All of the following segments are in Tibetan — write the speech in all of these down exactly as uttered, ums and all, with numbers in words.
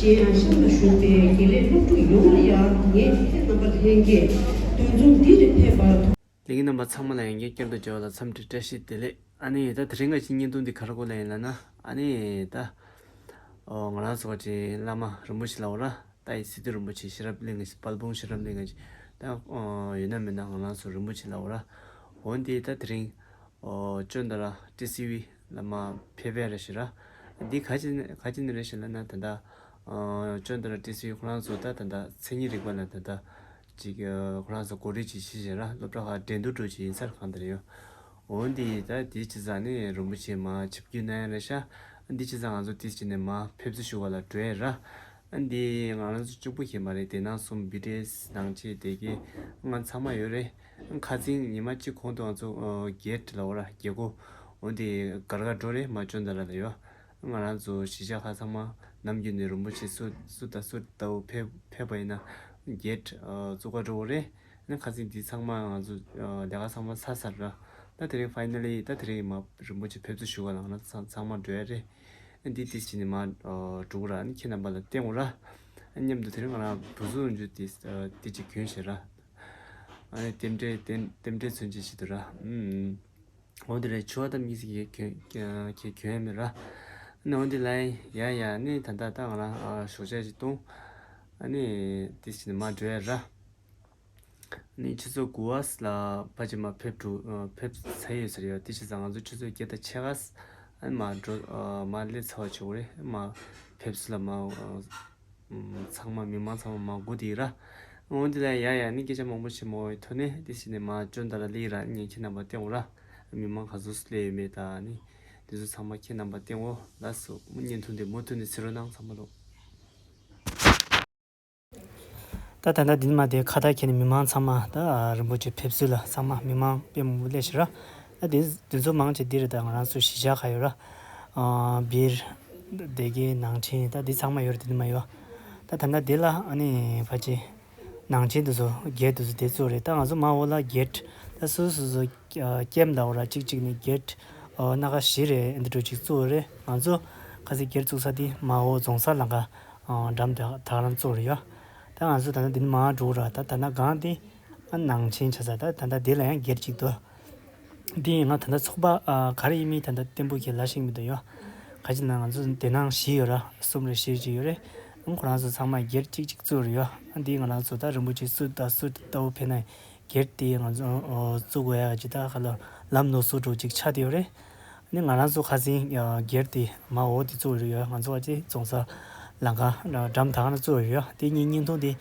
གཞན་ཡང་གཤམ་ལ་བཞུགས་པའི་དགེ་ལས་སློབ་ཕྲུག་ཡོངས་ལ་ཡང་ངས་ཁྱེད་རྣམ་པ་ལྷན་རྒྱས་འདུ་འཛོམས་འདི་ལ་ཕེབས་པར། ལྷན་རྒྱས་རྣམ་པ་ཚང་མ་ལ་ཡང་བསྐྱར་དུ་མཇལ་བ་ལ་འཚམས་འདྲི་བཀྲ་ཤིས་བདེ་ལེགས། ཨ་ནི་ད་དེ་རིང་ག་ཅིག་བརྙན་ཐུང་འདི་ག་རེ་སྐོར་ལ་ཡིན་ལབ་ན། ཨ་ནི་ད་ཨོ་ང་རང་ཚོ་ག་ཅིག་བླ་མ་རིན་པོ་ཆེ་ལབ་དགོས་ར། ད་ཡི་སི་ཏུ་རིན་པོ་ཆེ་ཤེས་རབ་གླིང་གི་དཔལ་སྤུངས་ཤེས་རབ་གླིང་གི་ད་ཨོ་ཡོད་ན་མེད་ན་ང་རང་ཚོ་རིན་པོ་ཆེ་ལབ་དགོས་ར། འོན་ཏེ་ད་དེ་རིང་ཨོ་ཅོན་ཏ་ར་ཏི་སི་ཝི་ལ་མར་ཕེབས་པ་རེད་ཤག་ར། འདི་ག་ཅི་ག་ཅི་ནས་རེད་ཤག་ལབ་ན། ད་ལྟ་ཨོ་ཅོན་ཏ་ར་ཏི་སི་ཝི་ཁོ་རང་ཚོ་ད་ད་ལྟ་མཚན་ཉིད་རིག་པ་ལ་ད་ལྟ་ཅིག་ཨོ་ཁོ་རང་ཚོ་གོ་སྒྲིག་ཅིག་བྱས་བྱས་ར། སློབ་གྲྭ་ཁག་འགྲན་བསྡུར་འགྲོ་ཅིག་ཡིན་ས་གང་དེར་ཡོད། འོན་ཏེ་ད་དེ་བྱས་ཙང་ནི་རིན་པོ་ཆེ་མར་ཆིབས་བསྒྱུར་གནང་ཡ་རེད་ཤག། འདི་བྱས་ཙང་ང་ཚོ་ཏིས་བྱས་ནས་མར་ཕེབས་བསུ་ཞུ་བ་ལ་འགྲོ་ཡ་ར། ཨ་འདི་ང་རང་ཚོ་གཅིག་པུ་ཞིག་མ་རེད། དེ་ནང་གསུམ་བི་ཏི་ཨེས་ནང་ཆེན་དེ་གའི་ང་ཚང་མ་ཡོད་རེད། ཁ་སང་ཉི་མ་གཅིག་གོང་དུ་ང་ཚོ་ཨ་གེ་ཊི་ལབ་དགོས་ར། རྒྱལ་སྒོ། འོ་དེ་སྒར་སྒར་འགྲོ་རེད། མར་ཅོན་ཏ་ར་ལ་ཡོད། ང་རང་ཚོ་གཞིས་ཆགས་ཁག་ཚང་མ་ནམ་རྒྱུན་ནས་རིན་པོ་ཆེ་སུ་སུ་དང་སུ་ལྟ་བུ་ཕེབས་ཕེབས་པ་ཡིན་ན་གེ་ཊི་ཨ་བཙུགས་ག་འགྲོ་དགོས་རེད། ཨ་ནི་ཁ་སང་འདི་ཚང་མ་ང་ཚོ་ཨ་ལས་ཀ་ཚང་མ་ཚར་ཚར་ར། ད་དེ་རིང་ཕའི་ནལ་ལི་ད་དེ་རིང་མར་རིན་པོ་ཆེ་ཕེབས་བསུ་ཞུ་བ་ལ་ང་རང་ཚང་ཚང་མ་འགྲོ་ཡ་རེད། འདི་ཏིས་བྱས་ནས་མར་འགྲོ་གི་ར། ཨ་ནི་ཁྱེད་རྣམ་པ་ལ་བསྟན་དགོས་ར། ཨ་མཉམ་དུ་དེ་རིང་ང་རང་བུ་ཟུར་འཇུ་ཏིས་ཏིས་ཅིག་གྱོན་བྱས་ར། ཨ་ནི་རྟེན་འབྲེལ་རྟེན་རྟེན་འབྲེལ་མཚོན་བྱེད་ཞིག་ཏུ་ར། ཨུམ། འོ་དེ་རེད། ཕྱུ་པ་དང་དམིགས་བསལ་གྱི་གྱོན་གྱོན་གྱོན་ཡ་མེད་ར། ཨ་ནི་འོ་དེ་ལ་ཡ་ཡ་ནི་ད་ལྟ་ད་ང་རང་ཨ་ཞོགས་ཇ་ཞིག་བཏུང་། ཨ་ནི་ཏིས་བྱས་ནས་མར་འགྲོ་ཡ་ར། ནི་ཆུ་ཚོད་དགུ་པ་ལ་ཕལ་ཆེར་མར་ཕེབས་འགྲོ་ཕེབས་ཚར་ཡོད་ས་རེད་ཡ། དེ་བྱས་ཙང་ང་ཚོ་ཆུ་ཚོད་བརྒྱད་དང་ཕྱེད་ཀ་ཨ་ནི་མར་འགྲོ་མར་སླེབས་ཚར་བ་བྱེད་དགོས་རེད། མར་ཕེབས་བསུ་ལ་མར་ཚང་མ་མི་མང་ཚང་མ་མར་སྒུག་བསྡད་ཡོད་ར། འོན་ཏེ་ལ་ཡ་ཡ་ནི་སྐད་ཆ་མང་པོ་བྱེད་མ་དགོས་པའི་ཐོག་ནས་དེ་བྱས་ནས་མར་ཅོན་ཏ་ར་སླེབས་ཡོད་ར། ངས་ཁྱེད་རྣམ་པ་བསྟན་དགོས་ར། མི་མང་ག་ཚོད་སླེབས་ཡོད་མེད་དང་ནི་དེ་ཚོ་ཚང་མ་ཁྱེད་རྣམ་པ་བསྟན་དགོས། ལགས་སོ། བརྙན་ཐུང་དེ་མུ་མཐུད་ནས་གཟིགས་རོགས་གནང་། ཚང་མ་ལོ། ད་ད་ལྟ་འདི་ནས་མར་དེ་ཁ་བཏགས་འཁྱེར་ནས་མི་མང་ཚང་མ་ད་རིན་པོ་ཆེ་ཕེབས་བསུ་ལ་ཚང་མ་མི་མང་དཔེ་མང་པོ་སླེབས་ཤག་ར། ད་དེ་དེ་ཚོ་མང་ཆེ་འདི་རེད། ད་ང་རང་ཚོ་གཞིས་ཆགས་ཁག་ཡོད་ར། ཨ་སྦིར། སྡེ་དགེ། ནང་ཆེན། ད་འདི་ཚང་མ་ཡོད་རེད། དེ་འདི་མ་ཡོད། ད་ད་ལྟ་འདི་ལ་ཨ་ནི་ཕལ་ཆེར་ནང་ཆེན་དེ་ཚོ་སྒེར་དེ་ཚོ་དེ་བཙུགས་རེད། ད་ང་ཚོ་མར་འོག་ལ་གེ་ཊི་ད་སོ་སོ་སོ་སོ་ཀེམ་ལབ་དགོས་ར། གཅིག་གཅིག་ནས་གེ་ཊི་ཨ་སྣ་ཁ་བཞི་རེད། འདི་འདྲ་ཅིག་བཙུགས་རེད། ང་ཚོ་ཁ་སང་གེ་ཊི་བཙུགས་ས་དེ་མར་འོག་རྫོང་སར་ལམ་ཁ་ཨ་འགྲམ་དེ་ད་ག་རང་བཙུགས་རེད་ཡ། ད་ང་ཚོ་ད་ལྟ་འདི་ནས་མར་འགྲོ་ར། ད་ད་ལྟ་སྒང་དེ་ཨ་ནང་ཆེན་ཆགས་ས། ད་ད་ལྟ་འདི་ལ་ཡང་གེ་ཊི་གཅིག་འདུག། འདི་ང་ད་ལྟ་ཚོགས་པ་ཨ་ག་རེ་ཡིན་མིན་ད་ལྟ་བརྟན་པོ་ཁྱེད་ལ་ཤེས་ཀྱི་མི་འདུག་ཡ། ག་ཅི་ན་ང་ཚོ་སྡེ་ནང་བཞི་ཡོད་ར། གསུམ་རེ་བཞི་ཅིག་ཡོད་རེད། ཨང་ཁོ་རང་ཚོ་ཚང་མ་སྒེར་གཅིག་གཅིག་བཙུགས་རེད་ཡ། ཨ་འདི་ང་རང་ཚོ་ད་རིན་པོ་ཆེ་སུ་དང་སུ་ལྟ་བུ་ཕེབས་ན་སྒེར་དེ་ང་ཚོ་ཨོ་བཙུགས་དགོས་ཡ་ཅིག་ད་ག་ལ་ལམ་ནོར་སོ་འགྲོ་ཅིག་ཆགས་བསྡད་ཡོད་རེད། ཨ་ནི་ང་རང་ཚོ་ཁ་སང་ཡ་སྒེར་དེ་མར་འོག་དེ་བཙུགས་རེད་ཡ། ང་ཚོ་ཨ་ཅེ་རྫོང་སར་ལམ་ཁ་འགྲམ་ད་ག་ན་བཙུགས་རེད་ཡ། དེ་གཉིས་བརྙན་ཐུང་དེ་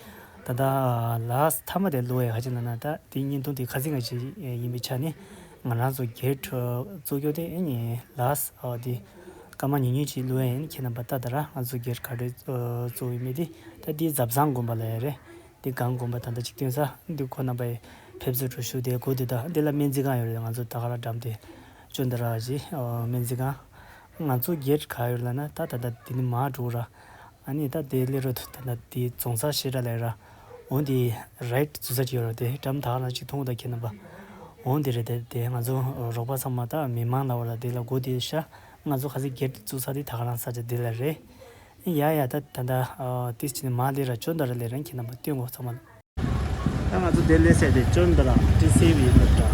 ད་ལྟ་ལ་མཐའ་མ་དེ་བླུགས་ཡ། ག་ཅི་ན་ན་ད་དེ་བརྙན་ཐུང་དེ་ཁ་སང་ག་ཅིག་ཡིན་པའི་ཆ་ནས། ང་རང་ཚོ་སྒེར་བཙུགས་རྒྱུ་དེ་ཨེ་ནི་ལགས་ཨ་དེ་སྐར་མ་ཉུང་ཉུང་ཅིག་བླུགས་ཡ་ཡིན། ཁྱེད་རྣམ་པ་ལྟ་ད་ར། ང་ཚོ་སྒེར་ག་རེ་བཙུགས་ཡོད་མེད་དེ། ད་དེ་ཟབ་གསང་དགོན་པ་ལ་ཡ་རེད། དེ་སྒང་དགོན་པ་ད་ལྟ་ཅིག་སྟོན་ས་འདི་ཁོ་རྣམ་པ་ཡི་ཕེབས་བསུ་འགྲོ་ཞུ་དེ་སྒོ་དེ་ད་འདི་ལ་སྨན་རྩིས་ཁང་ཡོད་རེད། ང་ཚོ་ད་ག་ར་འགྲམ་དེ་ཅོན་ཏ་ར་ཅི་སྨན་རྩིས་ཁང་། ང་ཚོ་སྒེར་ག་ཡོད་ལ་ན་ད་ད་ད་དེ་ནི་མར་འགྲོ་ར། ཨ་ནི་ད་དེ་སླེབས་རོགས་ཐུབ། ད་ད་དེ་རྫོང་སར་ཤེས་ར་ལས་ར། འོན་ཏེ་རའིཊ་འཛུལ་ས་ཅིག་ཡོད་ར། དེ་འགྲམ་ད་ག་ན་ཅིག་མཐོང་གི་ད་ཁྱེད་རྣམ་པ། འོན་ཏེ་རེད། དེ་དེ་ང་ཚོ་རོགས་པ་ཚང་མ་ད་མི་མང་ལ་བ་ལ་དེ་ལ་སྒོ་དེ་ཤ། ང་ཚོ་ཁ་སང་སྒེར་བཙུགས་ས་དེ་ད་ག་རང་ས་ཆ་དེ་ལ་རེད། ཡ་ཡ་ད་ད་ད་ཏིས་ཅི་ནི་མ་ལེ་ར་ཅོན་ཏ་ར་ལེ་ར་ཁྱེད་རྣམ་པ་སྟོན་གོ་ཚང་མ། ད་ང་ཚོ་དེ་ལས་སད་དེ་ཅོན་ཏ་ར་ཏི་སི་ཝི་སློབ་གྲྭ།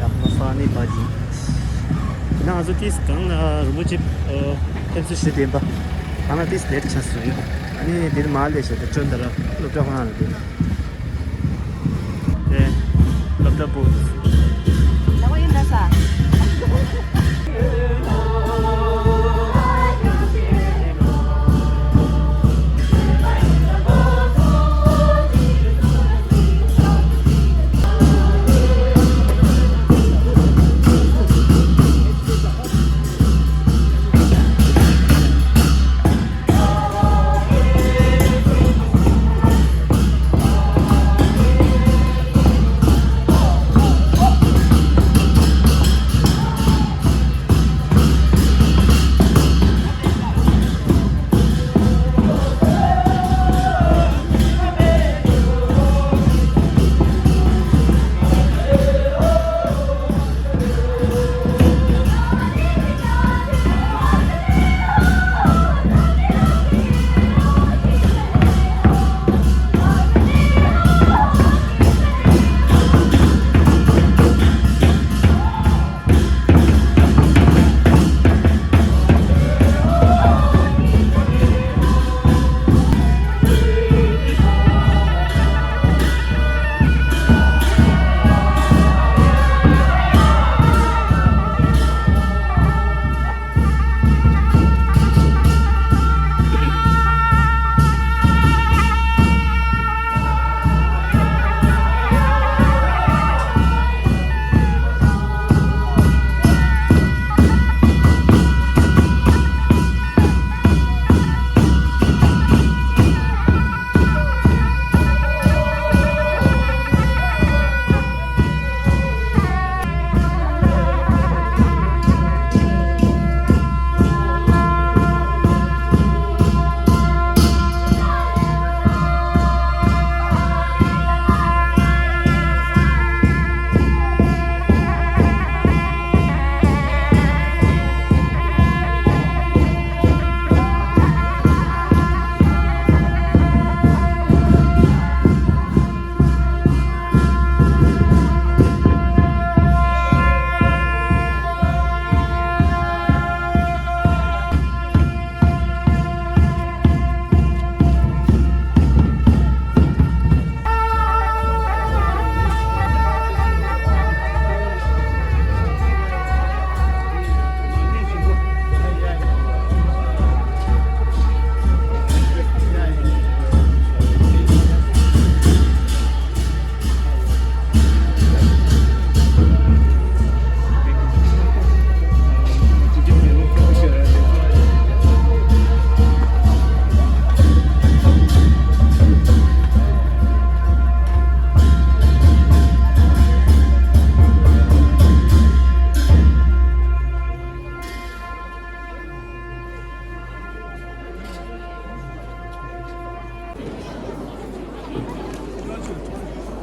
རབ་མ་ས་ནི་པ་ཇི། ད་ང་ཚོ་ཏིས་གང་ལ་རིན་པོ་ཆེ་ཕེབས་བསུ་ཞུ་བདེན་པ། ང་ལ་ཏིས་ལེ་ཆ་སུ་ཡིན། ཨ་ནི་དེར་མ་ལེ་ཤ་དེ་ཅོན་ཏ་ར་སློབ་གྲྭ་ཁོ་ན་ལ་དེ། ཨེ། སློབ་གྲྭ་པོ། ལ་བ་ཡིན་ད་ས།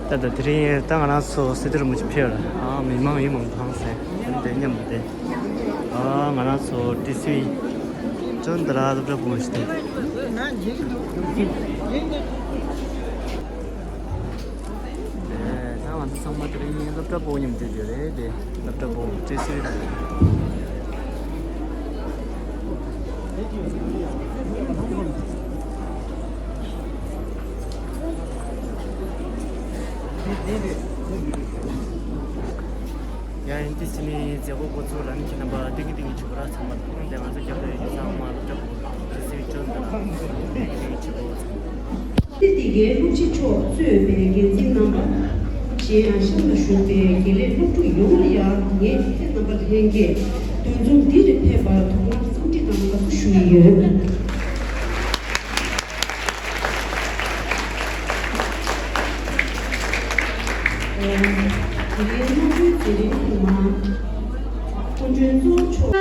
ད་ལྟ་དེ་རིང་ད་ང་རང་ཚོ་སི་ཏུ་རིན་པོ་ཆེ་ཕེབས་ར། ཨ་མི་མང་ཡིན་མང་ཐང་སེ་དེ་མཉམ་དུ་དེ། ཨ་ང་རང་ཚོ་ཏི་སི་ཝི་ཅོན་ཏ་ར་སློབ་གྲྭ་བུ་མོ་ཞིག་དེ། ད་ང་ཚོ་ཚང་མ་དེ་རིང་སློབ་གྲྭ་བུ་མོ་མཉམ་དུ་ཡོད་རེད་དེ། སློབ་གྲྭ་བུ་མོ་ཏི་སི་ཝི་དང་། ཡ་ཡིན་དེ་ཕྱི་ནས་མཛད་སྒོ་འགོ་ཚུགས་རང་གི་རྣམ་པ་ཏིང་ངེ་ཏིང་ངེ་བྱེད་པ་ར། ཚང་མ་དེ་ང་ཚོ་རྒྱབ་ལ་ཡོད་ཚང་མ་སློབ་གྲྭ་བུ་མོ་ཏི་སི་ཝི་ཅོན་ཏ་ར་ཏིང་ངེ་ཏིང་ངེ་བྱེད་པ། ཏེ་དེ་གའི་སློབ་སྤྱི་མཆོག་གཙོས་པའི་འགན་འཛིན་རྣམ་པ། གཞན་ཡང་གཤམ་ལ་བཞུགས་པའི་དགེ་ལས་སློབ་ཕྲུག་ཡོངས་ལ་ཡང་ངས་ཕེབས་རྣམ་པ་ལྷན་རྒྱས་འདུ་འཛོམས་འདི་རུ་ཕེབས་པར་དོ་སྣང་འཚམས་འདྲི་དང་དགའ་བསུ་ཞུ་ཡི་ཡོད། དེ་རིང་སློབ་གྲྭའི་མཛད་རིམ་ཐོག་མར་སྐུ་མགྲོན་གཙོ་བོ་མཆོག་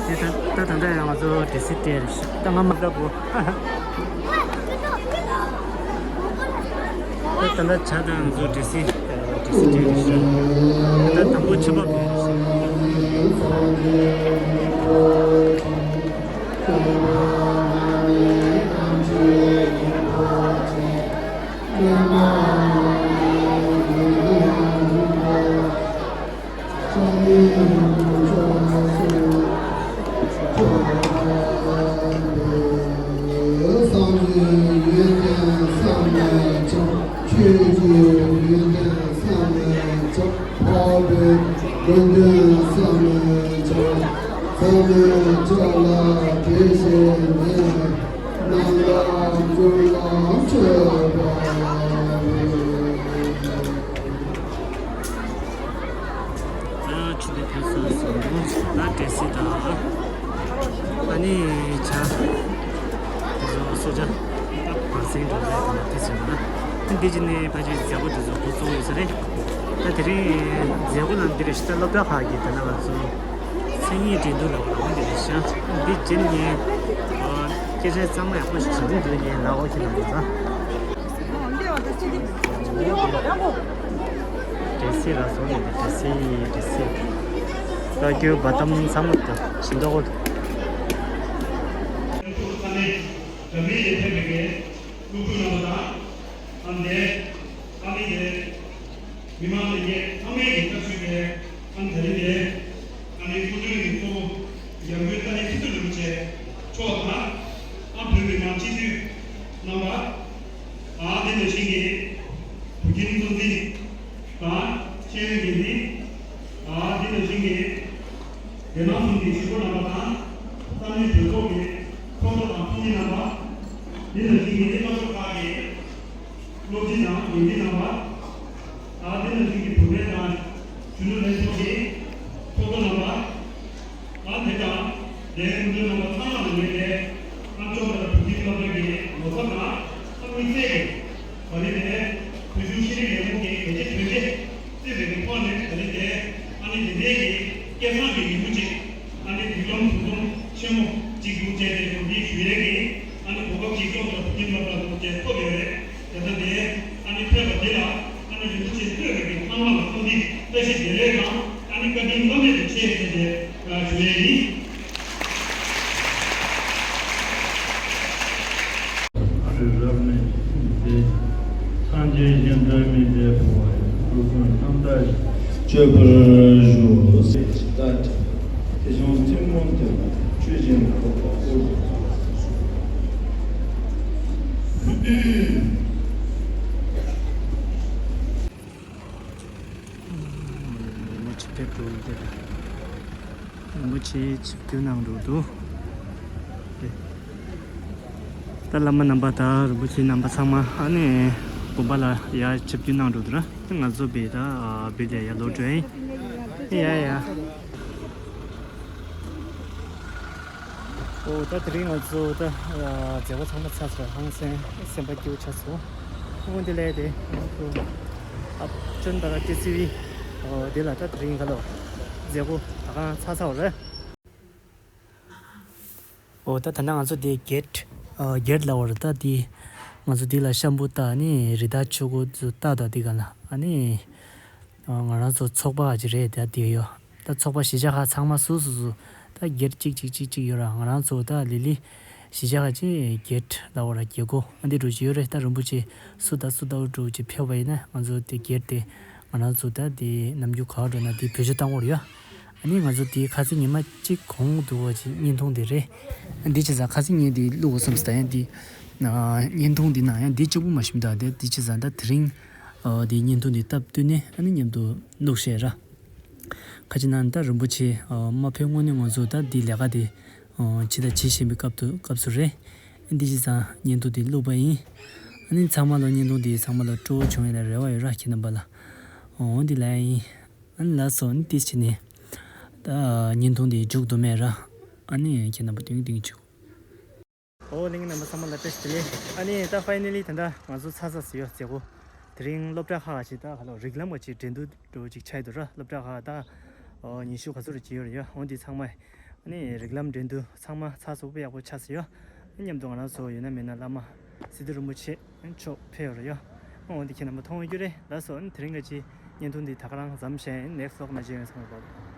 དེ་ད་ད་ད་ལྟ་ཡང་ང་ཚོ་ཌི་སི་སྤྲད་རེད་ཤག་ད་ང་མ་ལྟ་བུ། ད་ད་ལྟ་ཇ་དང་ང་ཚོ་ཌི་སི་ཌི་སི་སྤྲད་རེད་ཤག་ད་དང་པོ་ཆུ་འབབ་རེད་ཤག་ཆུ་དེ་ཕན་སོང་སོང་ལ་འབྲས་སིལ་དང་། ཨ་ནི་ཇ། དེ་ཚོ་སོ་ཇ། བར་སེང་འགྲོ་ལས་དང་དེ་ཚོ་ཡོད་ན། དེ་རྗེས་ནས་ཕལ་ཆེར་མཛད་སྒོ་དེ་ཚོ་འགོ་བཙུགས་ཡོད་ས་རེད། ད་དེ་རིང་མཛད་སྒོ་ནང་འདི་རེད་ཤག་ད་སློབ་གྲྭ་ཁག་གི་ད་ལྟ་ང་ཚོ་མཚན་ཉིད་འགྲན་བསྡུར་ལབ་པ་འདི་རེད་ཤག་འདི་རྗེས་ནས་སྐད་ཆ་གཙང་མ་ཡག་པོ་ཞིག་བྱེད་འདུག་ངས་ལབ་འོ་ཁྱེད་རང་ཚོ། འདྲེ་སྲིན་ལ་སོང་ནས་འདྲེ་སྲིན་འདྲེ་སྲིན། བཀའ་བརྒྱུད་བ་དམ་ཚང་མ་དང་ཤིང་ཏོག་གོ། ས་གནས་འདྲ་མིན་ལས་ཕེབས་པའི་ སློབ་ཕྲུག་རྣམ་པ་དང་། ཨ་ནི་དེ། ཨ་ནི་དེ། མི་མང་ལྷན་རྒྱས་ཚང་མས་ཀྱི་བཀའ་ཆོས་དེ། ཨ་ནི་དེ་རིང་དེ། ཨ་ནི་སྐུ་མདུན་གྱི་གཙོ་བོ། འཇམ་མགོན་ཏཱ་ལའི་ཆོས་མཛད་རིན་པོ་ཆེ་མཆོག་དང་། ཨ་བོད་མི་མང་སྤྱི་འཐུས་རྣམ་པ། ཨ་དེ་ནང་བཞིན་གྱི་བོད་ཁྱིམ་གཙོ་འཛིན་དང་ཤེས་ཡོན་འགན་འཛིན། ཨ་དེ་ནང་བཞིན་གྱི་རྒྱལ་ནང་གསུམ་གྱི་ཞིག་པོ་རྣམ་པ་དང་། ས་གནས་གྲོས་ཚོགས་ཀྱི་ཚོགས་གཙོ་དང་ཚོགས་མི་རྣམ་པ། དེ་ནང་བཞིན་གྱི་སློབ་གྲྭ་ཁག་གི་སློབ་སྤྱི་དང་འགན་འཛིན་རྣམ་པ། ཨ་དེ་ནང་བཞིན་གྱི་བུད་མེད་དང་གཞོན་ནུ་ལྷན་ཚོགས་ཀྱི་ཚོགས་གཙོ་རྣམ་པ། ཨ་དེ་དང་དེའི་སྐུ་མགྲོན་རྣམ་པ་ཚང་མ་ལ་ངས་དེ་ཨ་མཆོག་དང་བུ་ཁྱིམ་སློབ་གྲྭ་གི་ངོ་ཚབ་དང་ཨ་དམིགས་བསལ་གྱི་ད་རེས་དེ་བོད་གཞུང་ཤེས་རིག་ལས་ཁུངས་ཀྱི་གལ་ཆེ་གྲོས་ཆོད་བརྩིས་པའི་གི་ཐོག་ནས་ད་རེས་དེ་ཨ་ནི་དེ་འདྲའི་གི་སྐལ་བཟང་གི་ཉིན་མོ་ཅིག་ཨ་ནི་སྒྲིག་ལམ་ཟུང་འབྲེལ་ཆེན་མོ་ཅིག་འདུག་བྱས་ཏེ་གོ་སྒྲིག་ཞུ་ཡས་ཀྱི་ཨ་ནི་གོ་སྐབས་ཅིག་ལྕོགས་དང་བུ་ཁྱིམ་སློབ་གྲྭ་འདུག་བྱས་ཐོབ་ཡོད་རེད། དེ་ལྟར་དེ་ཨ་ནི་ཕེབས་པ་འདི་ལ་ཨ་ནི་རིན་པོ་ཆེ་ཐོས་པའི་གི་ཚང་མ་ལ་འཚམས་འདྲི་བཀྲ་ཤིས་བདེ་ལེགས་དང་ཨ་ནི་བཀའ་དྲིན་བླ་མེད་དུ་ཆེ་ཟེར་ཏེ་ཞུ་ཡས་ཡིན། རི་རབ་མེད་དེ། སངས་རྒྱས་གཞན་དོན་མི་འབྲལ་བའི། སྐུ་གསུང་རྣམ་དག་སྤྱོད་པར་ཞུ། ཟེར་ཅིག་ལྟ། དེ་བྱུང་ཐུན་མོང་དུ་ཆོས་ཅན་ཁོག་པ་དབུར། རིན་པོ་ཆེ་ཕེབས་འགྲོ་ཡི་དེ་རེད། རིན་པོ་ཆེ་ཆིབས་བསྒྱུར་གནང་འགྲོ་འདུག་ད་བླ་མ་རྣམ་པ་དང་རིན་པོ་ཆེ་རྣམ་པ་ཚང་མ་ཨ་ནི་དགོན་པ་ལ་ཡར་ཆིབས་བསྒྱུར་གནང་འགྲོ་འདུག་ར། ང་ཚོ་བེ་ད་བེ་ལ་ཡར་ལོག་འགྲོ་ཡིན། ཡ་ཡ། ཨོ་ད་དེ་རིང་ང་ཚོ་ད་མཛད་སྒོ་ཚང་མ་ཚར་སོང་། ཧང་སང་སེམས་པ་སྐྱིད་པོ་ཆགས་སོང་། ཨོ་འདི་ལས་དེ་ང་ཚོ་ཨ་ཅོན་ད་ར་ཏི་སི་ཝི་ཨོ་དེ་ལ་ད་དེ་རིང་ག་ལོ་མཛད་སྒོ་ད་གང་ཚར་ཚར་བ་རེད། ཨོ་ད་ད་ནང་ང་ཚོ་དེ་གེ་ཊི་ཨ་གེ་ཊི་ལ་བར་ད་དེ་ང་ཚོ་དེ་ལ་ཤམ་བུ་ད་ནི་རི་དྭགས་ཆོས་སྐུ་ཚོ་ད་ད་དེ་ག་ལ་ཨ་ནི། ང་རང་ཚོ་ཚོགས་པ་ཅིག་རེད་ད་དེ་ཡོད། ད་ཚོགས་པ་གཞིས་ཆགས་ཁག་ཚང་མ་སུ་སུ་སུ་ད་སྒེར་གཅིག་གཅིག་གཅིག་གཅིག་ཡོད་ར། ང་རང་ཚོ་ད་ལི་ལི་གཞིས་ཆགས་ཁག་ཅིག་སྒེར་ལ་འོ་ར་རྒྱལ་སྒོ་ཨ་འདི་འགྲོ་གི་ཡོད་རེད། ད་རིན་པོ་ཆེ་སུ་ད་སུ་ད་འོ་འགྲོ་གི་ཕེབས་པ་ཡིན་ན་ང་ཚོ་དེ་སྒེར་དེ་ང་རང་ཚོ་ད་དེ་ནམ་རྒྱུན་ག་བ་འགྲོ་ན་དེ་བེད་སྤྱོད་བཏང་འོ་ར་ཡོད། ཨ་ནི་ང་ཚོ་དེ་ཁ་སང་ཉི་མ་གཅིག་གོང་འདུག་བ་ཅིག་བརྙན་ཐུང་དེ་རེད། ཨ་འདི་ཅི་ཟ་ཁ་སང་ཉིན་དེ་བླུག་འོ་བསམ་སྟ་ཡང་དེ་བརྙན་ཐུང་དེ་ན་ཡང་དེ་གཅིག་པུ་མ་ཤིམ་ད་དེ་དེ་ཅི་ཟ་ད་དེ་རིང་། ཨ་དེའི་བརྙན་ཐུང་འདི་སྟབས་བསྟུན་ནས་ཨ་ནི་མཉམ་དུ་བླུགས་བཤད་ར། ཁ་ཅིག་ནང་ད་རིན་པོ་ཆེ་ཨ་མ་ཕེབས་སྔོན་ནས་ང་ཚོ་ད་འདི་ལས་ཀ་དེ་ཨ་བྱེད་ད་བྱེད་བཞིན་པའི་སྐབས་དུ་སྐབས་སུ་རེད། འདི་ཅི་ཙང་བརྙན་ཐུང་འདི་བླུགས་པ་ཡིན། ཨ་ནི་ཚང་མ་ལ་བརྙན་ཐུང་འདི་ཚང་མ་ལ་སྤྲོ་བོ་བྱུང་ཡོད་ན་རེ་བ་ཡོད་ར། ཁྱེད་རྣམ་པ་ལ་འོ་འདི་ལ་ཡིན། ཨ་ནི་ལགས་སོ། ཨ་ནི་ཏིས་ཕྱི་ནས་ད་བརྙན་ཐུང་འདི་མཇུག་བསྡུ་མེད་ར། ཨ་ནི་ཁྱེད་རྣམ་པ་ཏིང་ཏིང་བྱུག་ཨོ་གླིང་རྣམ་པ་ཚང་མ་ལ་བཀྲ་ཤིས་བདེ་ལེགས། ཨ་ནི་ད་ཕའི་ནལ་ལི་ད་ལྟ་ང་ཚོ་ཚར་ཚར་ཟིན་ཡོད་མཛད་སྒོ། དེ་རིང་སློབ་གྲྭ་ཁག་ཅིག་ད་ག་ལོ་རིགས་ལམ་བ་ཅིག་འགྲན་བསྡུར་འགྲོ་ཅིག་ཆགས་ཡོད་ར། སློབ་གྲྭ་ཁག་ད་ཨོ་ཉི་ཤུ་ག་ཚོད་རེ་ཅིག་ཡོད་རེད་ཡ། འོ་འདི་ཚང་མ་ཨ་ནི་རིགས་ལམ་འགྲན་བསྡུར་ཚང་མ་ཚར་ཚུགས་པ་ཡག་པོ་ཆགས་ཟིན་ཡོད། ཨ་མཉམ་དུ་ང་རང་ཚོ་ཡོད་ན་མེད་ན་བླ་མ་སི་ཏུ་རིན་པོ་ཆེ་མཆོག་ཕེབས་ཡོད་རེད་ཡ། འོ་འདི་ཁྱེད་རྣམ་པ་མཐོང་ཡོད་རྒྱུ་རེད། ལགས་སོ། ཨ་ནི་དེ་རིང་ག་ཅི་བརྙན་ཐུང་འདི་ད་ག་རང་མཚམས་བཞག་ཡིན། ནེག་སི་ཊི་ཝི་ལོག་ནང་མཇལ་ཡོང་། ཚང་མ་བ།